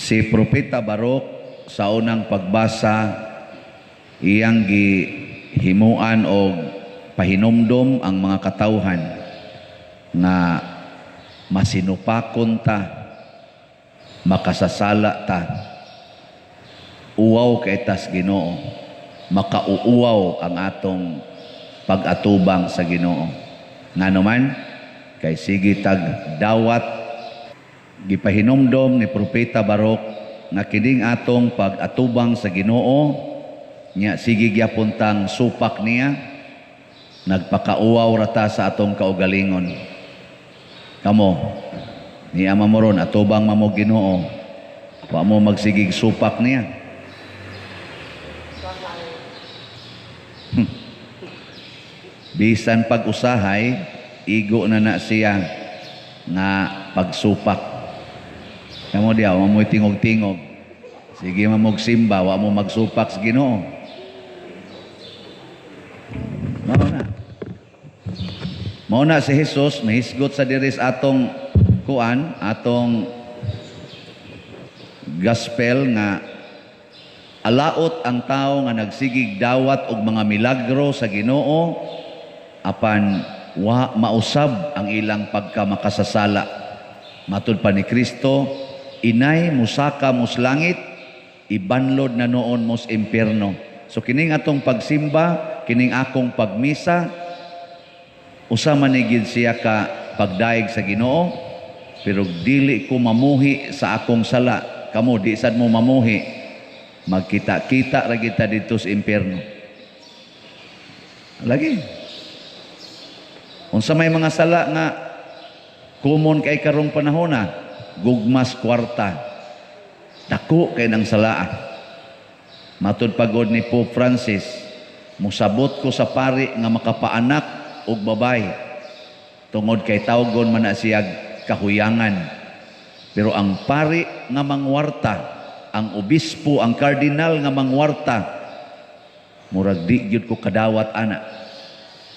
Si Propeta Barok sa unang pagbasa, iyang gihimuan og pahinumdom ang mga katawhan nga masinupakon ta, makasasala ta, uwaw kay tas Ginoo, makauuwaw ang atong pag-atubang sa Ginoo. Ngano man kay sige tag dawat. Gipahinumdom ni Propeta Barok nga kining atong pag-atubang sa Ginoo nya sige gyapon tang supak niya, nagpakauwaw ra ta sa atong kaugalingon. Kamo ni ama mo ron, atubang mamo Ginoo, wa mo magsigig supak niya. Bisan pag-usahay, igo na na siya nga pagsupak. Kamo diya, wa mo'y tingog-tingog. Sige mamog simba, wa mo magsupak sa Ginoo. Mao na. Mao na si Jesus mahisgot sa diri sa atong kuan, atong gospel nga alaot ang tao nga nagsigig dawat og mga milagro sa Ginoo apan wa mausab ang ilang pagkamakasasala. Matud pa ni Kristo, inay musaka mos langit, ibanlod na noon mos impierno. So kining atong pagsimba, kining akong pagmisa, usa man ni gid siya ka pagdaig sa Ginoo, pero dili ko mamuhi sa akong sala. Kamo di sad mo mamuhi, magkita-kita ra kita didto sa impierno. Lagi. Unsa may mga sala nga common kay karong panahona? Gugmas kwarta. Dako kay nang salaa. Matud pagod ni Pope Francis, musabot ko sa pari nga makapaanak og babay tungod kay tawgon man na siyag kahuyangan. Pero ang pari nga mangwarta, ang obispo, ang kardinal nga mangwarta, murag di gyud ko kadawat ana.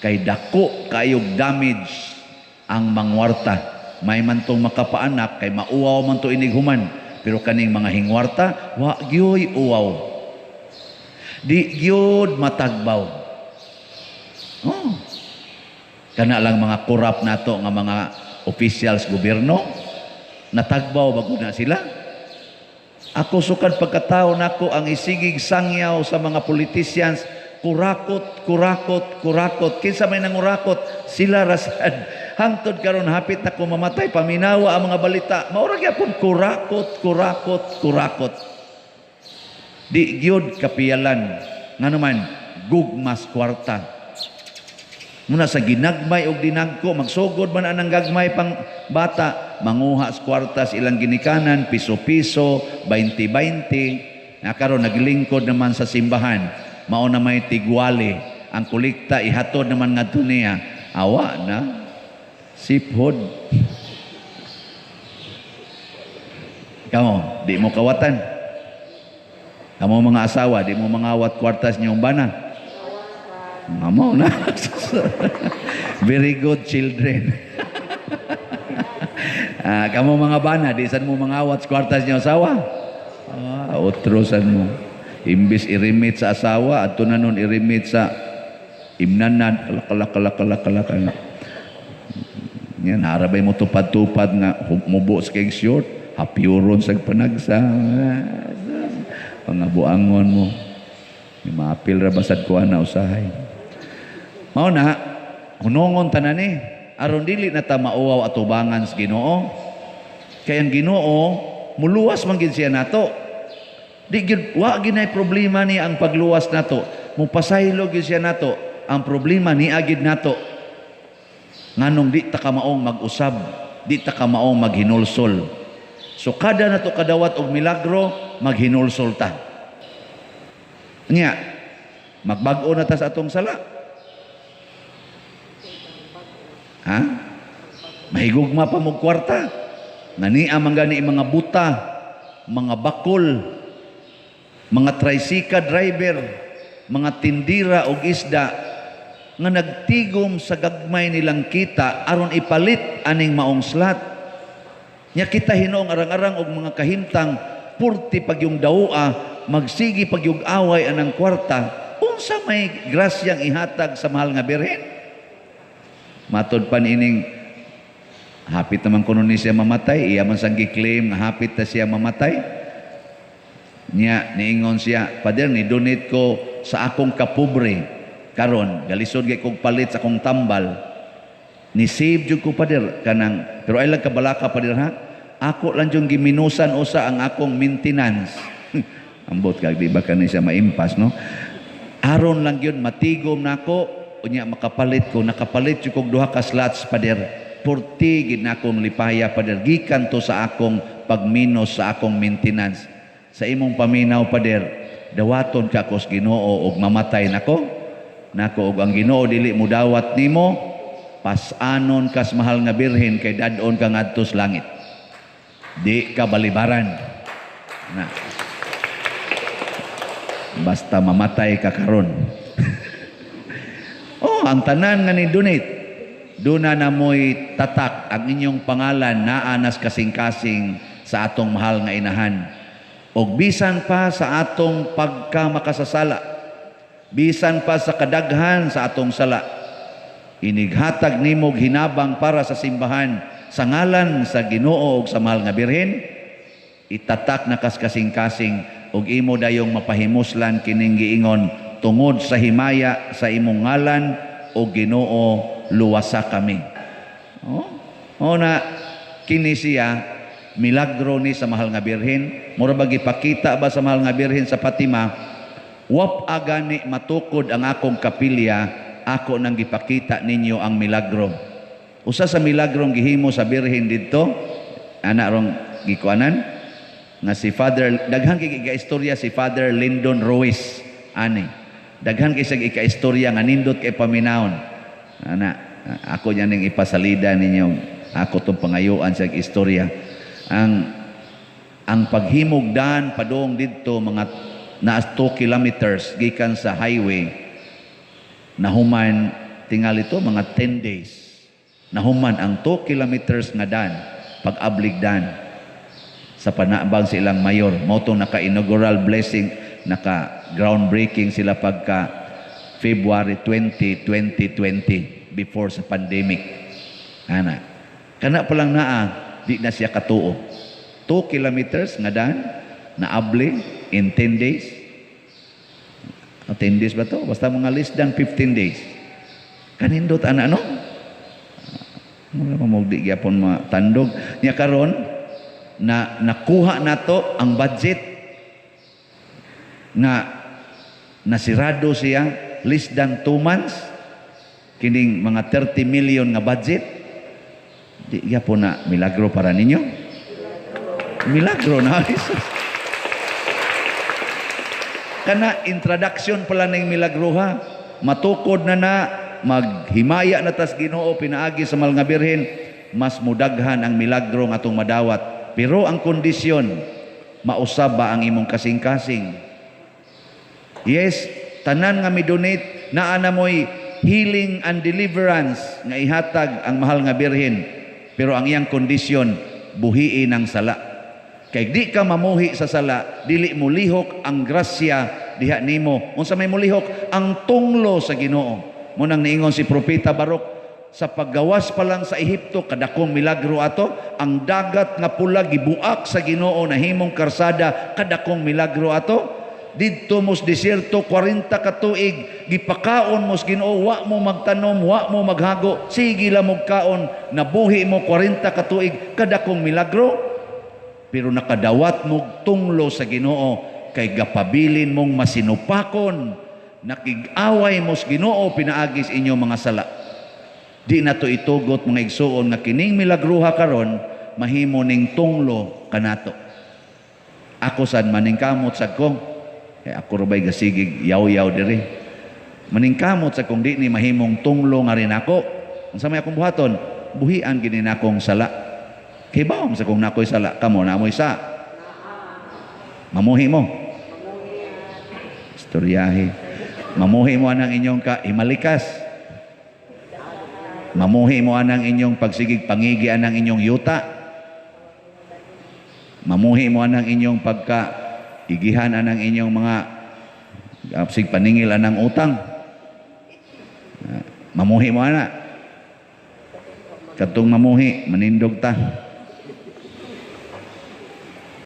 Kay dako kayog damage ang mangwarta. May man tong makapaanak kay mauwaw man to inighuman, pero kaning mga hingwarta wa gyoy uwaw. Di gyud matagbaw. Oh. Kana lang mga corrupt nato nga mga officials gobyerno, natagbaw bago na sila. Ako sukad pagkatao nako, ang isigig sangyaw sa mga politicians, kurakot, kurakot, kurakot. Kinsa may nangurakot, sila rasad. Hangtod karon hapit na ko mamatay, paminawa ang mga balita. Maura gyapon kurakot, kurakot, kurakot. Di gyud kapiyalan. Ngano man, gugmas kwarta. Muna sa ginagmay og dinagko, magsugod man anang gagmay pang bata, manguha sa kwarta sa ilang ginikanan, piso-piso, 20-20. Na karon naglingkod naman sa simbahan, mao na may tigwali. Ang kolekta ihatod naman ngadto niya. Awa na. Siphod. Kamo, di mo kawatan. Kamo mga asawa, di mo mangawat kwartas niyong bana. Mamo na. Very good children. Kamo mga bana, di san mo mangawat kwartas niyong asawa? Otro san mo. Imbis i-remit sa asawa, adto na nun i-remit sa imnanan, kalak, kalak, kalak, kalak, kalak. Yan, harabay mo tupad-tupad nga mubo sa kayong short, hapiuron sa panagsa. Pangabuangon mo. May maapil ra basad ko na usahay. Mao na, hunongon tanan ni, aron dili na ta mauwaw atubangan sa Ginoo. Kay ang Ginoo muluwas man gid siya nato. Di gyud, wa ginay problema ni ang pagluwas nato. Mupasaylo gyud siya nato. Ang problema ni agid nato. Nganong di ta kamaong mag-usab, di ta kamaong maghinulsol. So kada nato kadawat og milagro, maghinulsol ta. Nya, magbag-o na ta sa atong sala. Ha? Mahigugma pa mo kwarta. Nga niya man gani mga buta, mga bakol, mga tricycle driver, mga tindira og isda nga nagtigom sa gagmay nilang kita aron ipalit aning maong slat. Nya kita hinuong arang-arang og mga kahimtang purti pag yung dawa, magsigi pag yung away anang kwarta, unsa may grasyang ihatag sa mahal nga Birhen? Matod pa niining hapit naman kuno ni siya mamatay, iya man sang gi-claim nga hapit ta siya mamatay. Nya niingon siya, "Pader, ni donate ko sa akong kapobre karon, galisod kay kog palit sa akong tambal. Ni save jud ko, pader, kanang pero ay lang kabalaka, pader, ha. Ako lang jung giminusan usa ang akong maintenance." Ambot kag di ba kani siya maimpas, no? Aron lang yun matigom nako, unya makapalit ko, nakapalit jud kog duha ka slots, pader. Purti gid nakong lipaya, pader, gikan to sa akong pagminos sa akong maintenance. Sa imong paminaw, pader, dawaton ka kos Ginoo og mamatay nako nako og ang Ginoo dili mudawat nimo, pas-anon kas mahal nga Birhen kay dad-on ka ngadto sa langit. Di ka balibaran na basta mamatay ka karon. Oh, ang tanan nga ni donate, duna na mo'y tatak ang inyong pangalan naa nas kasing-kasing sa atong mahal nga inahan. Og bisan pa sa atong pagka makasasala, bisan pa sa kadaghan sa atong sala, inighatag nimo hinabang para sa simbahan sa ngalan sa Ginoo ug sa mahal nga Birhen, itatak na kas kasing-kasing ug imo dayong mapahimuslan kining giingon, "Tungod sa himaya sa imong ngalan o Ginoo, luwasa kami." Oh, oh na kini siya milagro ni sa mahal nga Birhen. Mura ba gipakita ba sa mahal nga Birhen sa Fatima, wap agani matukod ang akong kapilya, ako nang gipakita ninyo ang milagro. Usa sa milagrong gihimo sa Birhen didto, ana rong gikuanan nga si Father, daghan kay ika-istorya si Father Lyndon Ruiz ani. Daghan kay siya ika-istorya nga nindot kay paminawon. Ana, ako niya ning ipasalida ninyo, ako tong pangayuan sa istorya. Ang paghimog dan padung didto, mga naas 2 kilometers gikan sa highway, nahuman tingali to mga 10 days. Nahuman ang 2 kilometers nga dan, pag-ablig dan sa panabang sa ilang mayor. Mao tong naka-inaugural blessing, naka groundbreaking sila pagka February 20, 2020, before sa pandemic. Ana. Kana pa lang naa, di na siya katuo. 2 kilometers nga dan, naabli in 10 days. O, 10 days ba to? Basta mga less than 15 days. Kanindot ana, no? Wala pa mo di gyapon matandog. Nya karon na nakuha nato ang budget nga nasirado siya less than 2 months, kining mga 30 million nga budget. Di gyapon na milagro para ninyo? Milagro na, Jesus. Kana introduction pala ning milagro, ha. Matukod na na maghimaya na tas Ginoo pinaagi sa mahal nga Birhen, mas mudaghan ang milagro nga atong madawat. Pero ang kondisyon, mausab ba ang imong kasing-kasing? Yes, tanan nga mi-donate, naa na mo'y healing and deliverance nga ihatag ang mahal nga Birhen. Pero ang iyang kondisyon, buhiin ang sala. Kay di ka mamuhi sa sala, dili mo lihok ang grasya diha nimo. Unsa may mulihok? Ang tunglo sa Ginoo. Mao nang niingon si Propeta Barok, sa paggawas pa lang sa Ehipto, kadakong milagro ato. Ang Dagat nga Pula gibuak sa Ginoo, nahimong karsada, kadakong milagro ato. Didto mos desierto 40 ka tuig, gipakaon mos Ginoo, wa mo magtanom, wa mo maghago, sige lang mo kaon, nabuhi mo 40 ka tuig, kadakong milagro. Pero nakadawat mo tunglo sa Ginoo kay gapabilin mong masinupakon, nakig-away mo sa Ginoo pinaagi sa inyong mga sala. Di na to itugot, mga igsuon, nga kining milagruha karon mahimo ning tunglo kanato. Ako sad maningkamot sad ko. Kay ako ra bay gasigig yaw-yaw diri. Maningkamot sa kung di ni mahimong tunglo nga rin ako. Unsa may akong buhaton? Buhian gini nakong sala. Kay bawom sa kung nakoy sala, kamo na mo'y sa. Mamuhi mo. Istoryahe. Mamuhi mo anang inyong ka himalikas. Mamuhi mo anang inyong pagsigig pangigi anang inyong yuta. Mamuhi mo anang inyong pagka igihan anang inyong mga sig paningil anang utang. Mamuhi mo ana. Katong mamuhi, manindog ta.